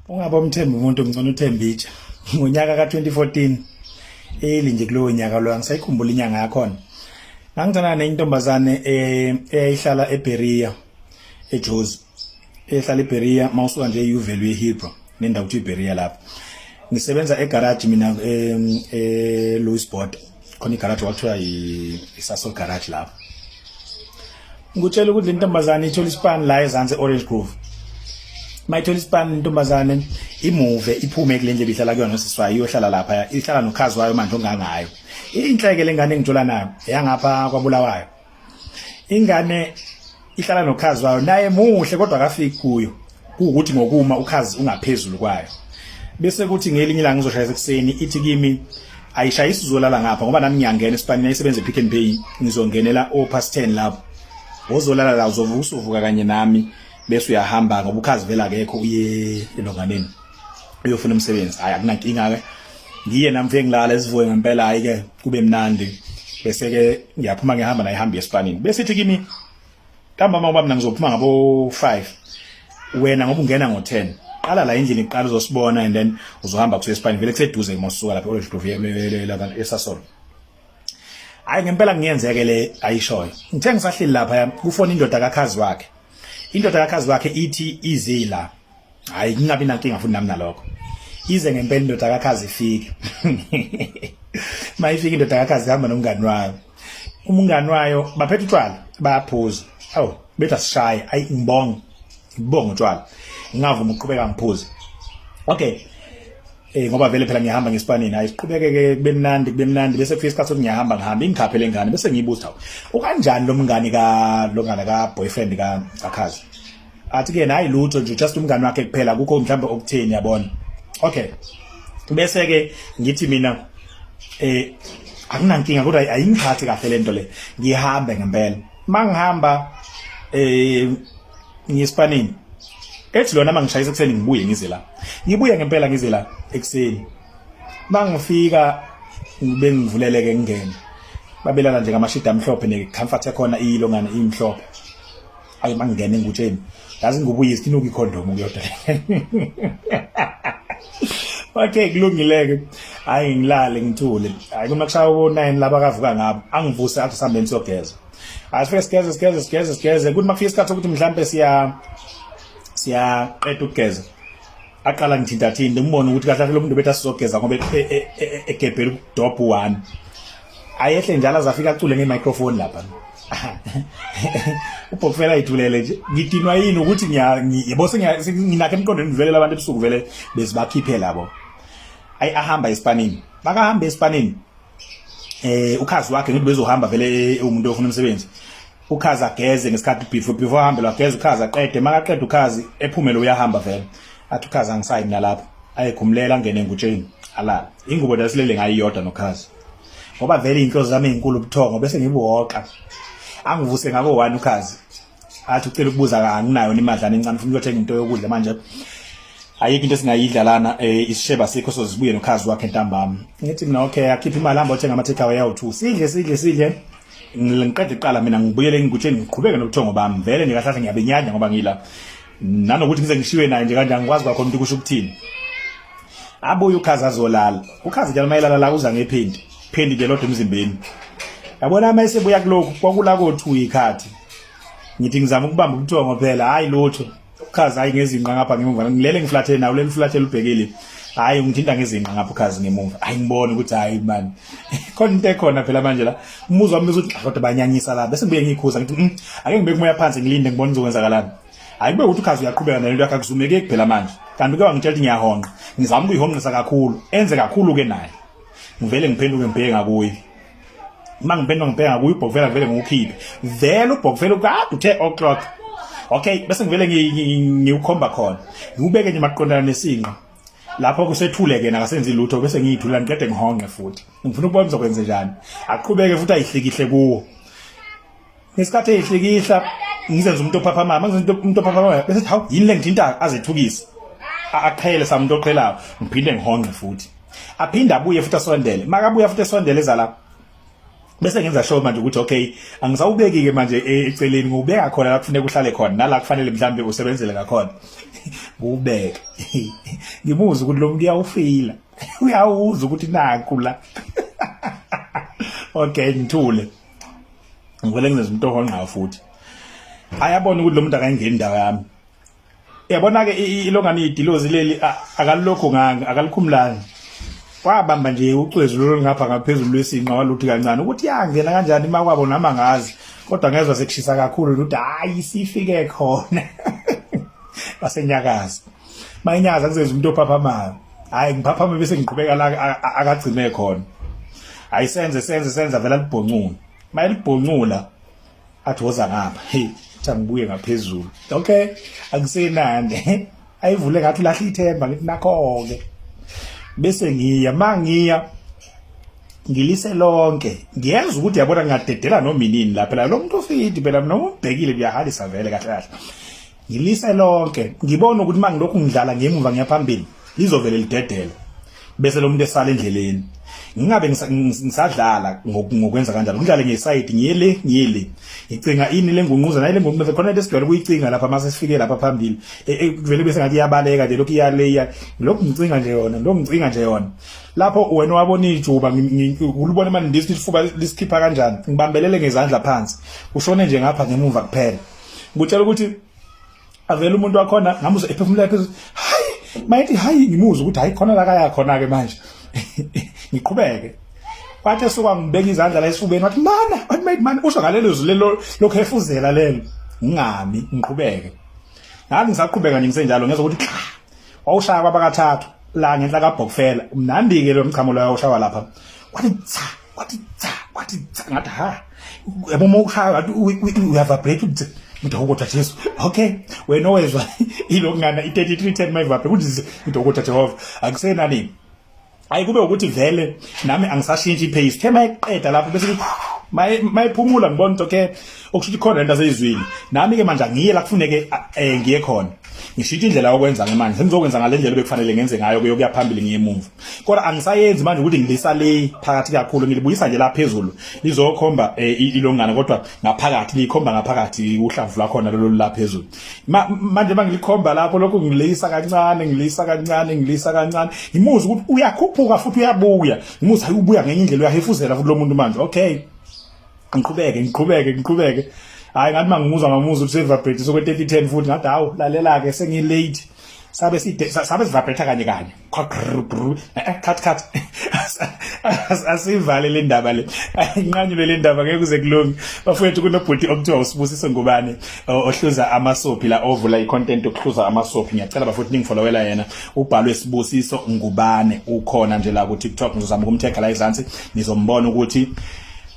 Ungabe umthemba umuntu ngcono uthemba itshe. Ngonyaka ka-2014 eli nje kulowo nyaka loyo angisayikhumbula inyanga yakhona. Ngangithandana nenye intombazane eyayihlala eBerea eJozi. Ehlala eBerea mawusuka nje eUvale uye eHillbrow nendawo kuthiwa iBerea lapho. Ngisebenza egarage mina eLouis Botha. Khona igarage kwakuthiwa iSasol garage lapho. Ngikutshela ukuthi le ntombazane ithola isipani la ezansi e-Orange Grove. Mayithola isipani intombazane imuve iphume kule ndlu ebihlala kuyona nosisi wayo iyohlala lapha ihlala nokhazi wayo manje ongangayo. Inhleke lengane engithola nayo eyangapha kwaBulawayo. Ingane ihlala nokhazi wayo naye muhle kodwa akafiki kuyo. Kuwukuthi ngokuma ukhazi ungaphezulu kwayo. Bese kuthi ngelinye ilanga ngizoshayisa ekuseni ithi kimi ayishayisi uzolala ngapha ngoba nami ngiyangena esipanini ayisebenza ePick and Pay ngizongenela o past 10 lapho wozolala la uzovuka usuvuka kanye nami bese uyahamba ngoba ukhazi vele akekho uye elonganeni uyofuna umsebenzi. Hayi, akunankinga ke, ngiye nami mfike ngilala esivuke ngempela, hayi ke kube mnandi, bese ke ngiyaphuma ngihamba naye ihamba esipanini. Bese ithi kimi ntambama ngoba mina ngizophuma ngabo 5 wena ngoba ungena ngo-10 qala la endlini kuqala uzosibona and then uzohamba kusuka esipanini vele kuseduze uma usuka lapha e-Orange Grove lapha eSasol. Hayi ngempela ngiyenzeke le ayishoyo. Ngithe ngisahleli lapha kufona indoda kakhazi wakhe. Indoda kakhazi wakhe ithi ize la. Hayi ngingabi nankinga futhi nami nalokho. Ize ngempela indoda kakhazi ifike. Mayifika indoda kakhazi ihamba nomngani wayo. Umngani wayo baphethe utshwala bayaphuza. Awu bethi asishaye, ayi ngibonga. Ngibonga utshwala. Ngingavuma ukuqhubeka ngiphuze. Okay. Ngoba vele phela ngiyahamba ngespanini, hayi siqhubeke ke kube mnandi kube mnandi, bese kufika isikhathi sokuthi ngiyahamba ngihamba ingikhaphe lengane bese ngiyibuza hawu ukanjani lo mngani ka lo ngane ka boyfriend ka kakhazi. Athi ke hayi lutho nje, just umngani wakhe kuphela, kukho mhlawumbe okutheni yabona. Okay, bese ke ngithi mina akunankinga kodwa ayingiphathi kahle lento le, ngihambe ngempela. Mangihamba ngiyesipanini ethi lona mangishayisa ekuseni ngibuye ngize la, ngibuye ngempela ngize la ekuseni. Mangifika ngibe ngivuleleke ngingene, babelala nje ngamashidi amhlophe ne-comfort ekhona iyilongana imhlophe. Ayi mangingena engutsheni yazi ngubuyisa inuka ikhondomu kuyodwa. Okay, kulungileke, hayi ngilale ngithule. Hayi kuma kushaya ko-9 laba kavuka ngabo angivuse athi sihambeni siyogeza. Hayi sifike sigeze sigeze sigeze sigeze, kuthi makufika isikhathi sokuthi mhlampe siyaqeda ukugeza aqala ngithinta thinta ngibone ukuthi kahle kahle lo muntu bethi asizogeza ngoba egebhela ukudobha u-one ayehle njalo azafika acule nge-microphone lapha. Ubhokufela ayithulele nje, ngidinwa yini ukuthi yebo nginakho emqondweni vele labantu ebusuku vele bezibakhiphe labo. Ayi ahamba esipanini, bakahamba esipanini ukhazi wakhe ngithi bezohamba vele umuntu ofuna umsebenzi ukhazi ageze ngesikhathi before ahambe lwageza ukhazi aqede, makaqeda ukhazi ephumele uyahamba vele athi ukhazi angisayi mina lapho, ayekhumulela angene engutsheni alala ingubo lesilele ngayo iyodwa nokhazi ngoba vele inhloso zami ezinkulu ubuthongo bese ngibuhoqa. Angivuse ngako 1 ukhazi athi ucela ukubuza anginayo imadlana encane ufuna ukuyothenga into yokudla manje ayikho into esingayidla lana isisheba sikho sozibuye nokhazi wakhe ntambama. Ngithi mina okay, akhiphe imali hamba othenga ama take away awu2 sidle sidle sidle, ngiqede kuqala mina ngibuyele engutsheni ngiqhubeke nobuthongo bami vele nje kahle ngiyabenyanya ngoba ngila nanokuthi ngize ngishiwe naye nje kanjani ngikwazi kwakho umuntu kusho ukuthini. Abuye ukhazi azolala, ukhazi njalo mayelala la uza ngephindi phindi nje lodwa emzimbeni yabona. Uma esebuya kulokhu kwakula ko2 ikhathi ngithi ngizama ukubamba ubuthongo phela, hayi lutho ukhazi, hayi ngezinqa ngapha ngemuva ngilele ngiflathele nawo leli flathele ubhekile, hayi ungithinta ngezinqa ngapha ukhazi ngemuva. Hayi ngibone ukuthi hayi man khona into ekhona phela manje la umuzwa wami uthi kodwa banyanyisa la, bese ngibuye ngikhuza ngithi ake ngibeke umoya phansi ngilinde ngibone kuzokwenzakalani. Hayi kube ukuthi ukhazi uyaqhubeka nalento yakhe akuzumeke kuphela manje kanti uke wangitshela ukuthi ngiyahonqa, ngizama ukuyihonqisa kakhulu enze kakhulu ke naye ngivele ngiphenduke ngibheke ngakuye. Uma ngiphenduka ngibheke ngakuye ubhokufela vele ngiwukhiphe vele ubhokufela ukade uthe o'clock okay, bese ngivele ngiwukhomba khona ngiwubeke nje maqondana nesinqa lapho kusethule ke nakasenzi lutho, bese ngiyithula ngiqede ngihonqe futhi ngifuna ukubona uzokwenze njani. Aqhubeke futhi ayihlikihle kuwo ngesikhathi eyihlikihla ngizenza umuntu ophaphamayo, ngizenza umuntu ophaphamayo bese hawu yini le ngithinta azethukise aqhele samuntu oqhelayo, ngiphinde ngihonqe futhi aphinde abuye futhi asondele, makabuya futhi esondele eza lapha. Bese ngenza sure manje ukuthi okay, angisawubeki ke manje eceleni, ngiwubeka khona la kufuneka uhlale khona nala kufanele mhlambe usebenzele ngakhona. Ngiwubeke, ngimuzwe ukuthi lo muntu uyawufila, uyawuza ukuthi nanku la. Okay, ngithule, ngivele ngizenza umuntu ohonqayo futhi. Ayabona ukuthi lo muntu akayingeni indawo yami. Yabona ke, ilongane idilozi leli akalilokho nganga, akalikhumulanga, wabamba nje ucwezu lolu ngapha ngaphezulu lwesinqa, waluthi kancane ukuthi yangena kanjani makwabo nami angazi, kodwa ngezwa sekushisa kakhulu ukuthi hayi, sifike khona. Basenyakaza, mayinyakaza kuzenza umuntu ophaphamayo. Hayi, ngiphaphama bese ngiqhubeka la akagcine khona. Hayi, senze senze senze, vela libhoncula. Mayelibhoncula athi, "Woza ngapha." Hey, thi angibuye ngaphezulu. Okay, akusenani, ayivule ngathi ulahla ithemba. Ngithi nakho-ke, bese ngiya mangiya ngilise lonke, ngiyezwa ukuthi yabona ngingadedela noma inini la. Phela lo muntu ufidi phela, noma ubhekile kuyahalisa vele kahle kahle. Ngilise lonke, ngibona ukuthi uma ngilokhu ngidlala ngemuva ngiyaphambili, lizovele lidedele bese lo muntu esala endleleni. Ngingabe ngisadlala ngokwenza kanjalo, ngidlale ngesayidi, ngiye le, ngiye le, ngicinga ini lengunquza naye lengunquza khona, into esijwayele ukuyicinga lapha mase sifike lapha phambili. Kuvele bese ngathi iyabaleka nje lokhu, iyale iya, lokhu ngicinga nje yona, lokhu ngicinga nje yona. Lapho wena wabona ijuba, ulibona manje ndisi isifuba lisikhipha kanjani. Ngibambelele ngezandla phansi, ushone nje ngapha ngemuva kuphela. Ngikutshela ukuthi avele umuntu wakhona, ngamuzwa ephefumula phezulu. Hayi, mayithi hayi, ngimuzwa ukuthi hayi, khona la kaya khona ke manje. Ngiqhubeke, wathi esuka ngibeka izandla la esifubeni, wathi mana, wathi mate mana, usho ngalelo zwi lelo lokhefuzela lelo. Ngingami, ngiqhubeke. Ngathi ngisaqhubeka nje ngisenjalo, ngezwa ukuthi cha, wawushaya kwabakathathu la ngenhla kabhokfela. Mnandi ke lo mchamo lo wawushawa lapha. Wathi cha, wathi cha, wathi cha. Ngathi ha, yabo uma ushaya ngathi uyavibrate ukuthi ngidokotha Jesu. Okay, wena owezwa ilokungana i-3310 mayivibrate kuthi ngidokotha Jehova, akusenani. Hayi, kube ukuthi vele nami angisashintshi ipace. The mayiqeda lapho bese mayiphumula, ngibona ukuthi okay, okusho ukuthi khona lento aseyizwile. Nami ke manje angiye la kufuneke ngiye khona, ngishintsha indlela yokwenza ke manje. Sengizokwenza ngale ndlela ebekufanele ngenze ngayo kuyokuya phambili ngiye emuva, kodwa angisayenzi manje ukuthi ngilisa le phakathi kakhulu, ngilibuyisa nje la phezulu, lizokhomba ilongana, kodwa ngaphakathi likhomba ngaphakathi uhlamvu lwakhona lolu la phezulu. Manje mangilikhomba lapho, lokhu ngilisa kancane, ngilisa kancane, ngilisa kancane, ngimuzwa ukuthi uyakhuphuka futhi uyabuya. Ngimuzwa, hayi, ubuya ngenye indlela, uyahefuzela futhi lo muntu manje. Okay, ngiqhubeke, ngiqhubeke, ngiqhubeke. Hayi, ngathi mangimuzwa, ngamuzwa ukuthi sevibrate sokwe 3010 futhi. Ngathi hawu, lalela ke, sengilate. Sabe side sabe sivibrate kanye kanye, cut cut, asivale le ndaba le, inqanyulwe le ndaba, ngeke kuze kulunge. Bafowethu, kunobhuti okuthiwa uSibusiso Ngubane ohluza amasophi la, ovula i-content yokuhluza amasophi. Ngiyacela bafowethu, ningifollowela yena, ubhalwe Sibusiso Ngubane, ukhona nje la ku TikTok. Ngizozama ukumtag la ezansi, nizombona ukuthi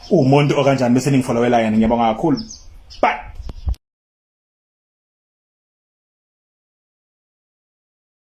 umuntu okanjani, bese ningifollowela yena. Ngiyabonga kakhulu, bye.